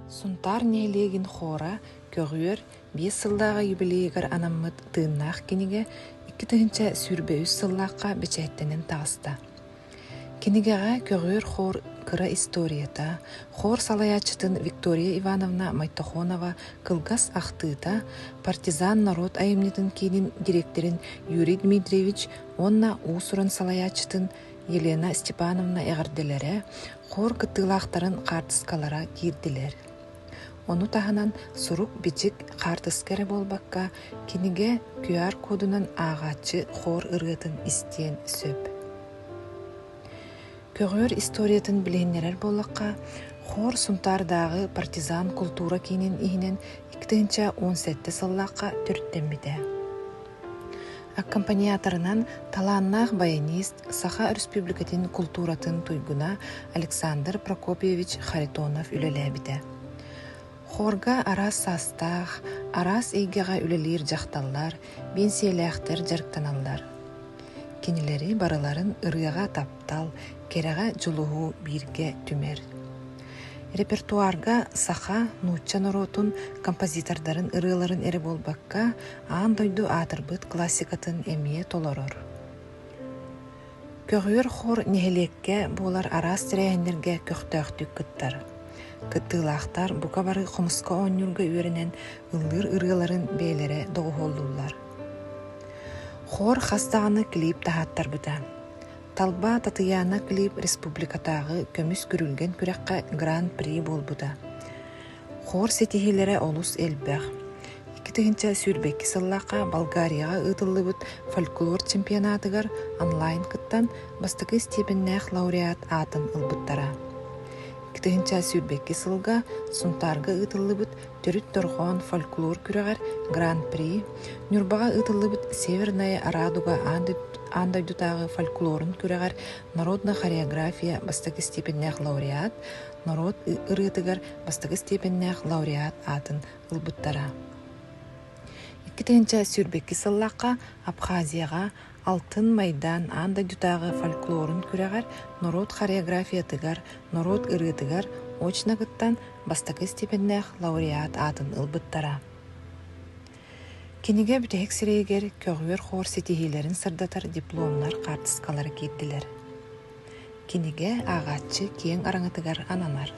Сунтаар нэһилиэгин хора көҕүөр биэс сыллааҕы юбилейыгар анаммыт тыыннаах кинигэ 2023 сыллаахха бэчээттэнэн таҕыста. Кинигэҕэ көҕүөр хор кыра историята, хор салайааччытын Виктория Ивановна Майтохонова кылгас ахтыыта, Партизан норуот айымньытын киинин дириэктэрин Юрий Дмитриевич уонна уус-уран салайааччытын Елена Степановна эҕэрдэлэрэ, хор кыттыылаахтарын хаартыскалара киирдилэр. Ону таһынан сурук-бичик хаартыска эрэ буолбакка, кинигэ QR-кодунан ааҕааччы хор ырыатын истиэн сөп. Көҕүөр историятын билиһиннэрэр буоллахха, хор Сунтаардааҕы партизан култуура киинин иһинэн 2017 сыллаахха төрүттэммитэ. Аккомпаниаторынан талааннаах баянист, Саха Өрөспүүбүлүкэтин култууратын туйгуна Александр Прокопьевич Харитонов үлэлээбитэ. Хорга араас саастаах, араас эйгэҕэ үлэлиир дьахталлар, биэнсийэлээхтэр дьарыктаналлар. Кинилэри барыларын ырыаҕа таптал, кэрэҕэ дьулуһуу бииргэ түмэр. Репертуарга саха, нуучча норуотун композитордарын ырыаларын эрэ буолбакка, аан дойду аатырбыт классикатын эмиэ толорор. Көҕүөр хор нэһилиэккэ буолар араас тэрээһиннэргэ көхтөөхтүк кыттар. Кыттыылаахтар бука бары хомуска оонньуурга үөрэнэн ыллыыр ырыаларын бэйэлэрэ доҕуһуоллууллар. Хор хас даҕаны клип таһааттарбыта. Талба Татыйаана клип республикатааҕы көмүс күрүлгэн күрэххэ гран-при буолбута. Хор ситиһиилэрэ олус элбэх. 2022 сыллаахха Болгарияҕа ыытыллыбыт фольклор чемпионатыгар онлайн кыттан бастакы степеннээх лауреат аатын ылбыттара. 2022 сылга Сунтаарга ыытыллыбыт Төрүт дорҕоон фольклор күрэҕэр Гран-при, Ньурбаҕа ыытыллыбыт Северная радуга аан дойдутааҕы фольклорун күрэҕэр народная хореография бастакы степеннээх лауреат, норуот ырыатыгар бастакы степеннээх лауреат аатын ылбыттара. 2022 сыллаахха Абхазияҕа Алтын Майдан аан дойдутааҕы фольклорун күрэҕэр норуот хореографиятыгар, норуот ырыатыгар очно кыттан бастакы степеннээх лауреат аатын ылбыттара. Кинигэ бүтэһик сирэйигэр көҕүөр хор ситиһиилэрин сырдатар дипломнар хаартыскалара киирдилэр. Кинигэ ааҕааччы киэҥ араҥатыгар ананар.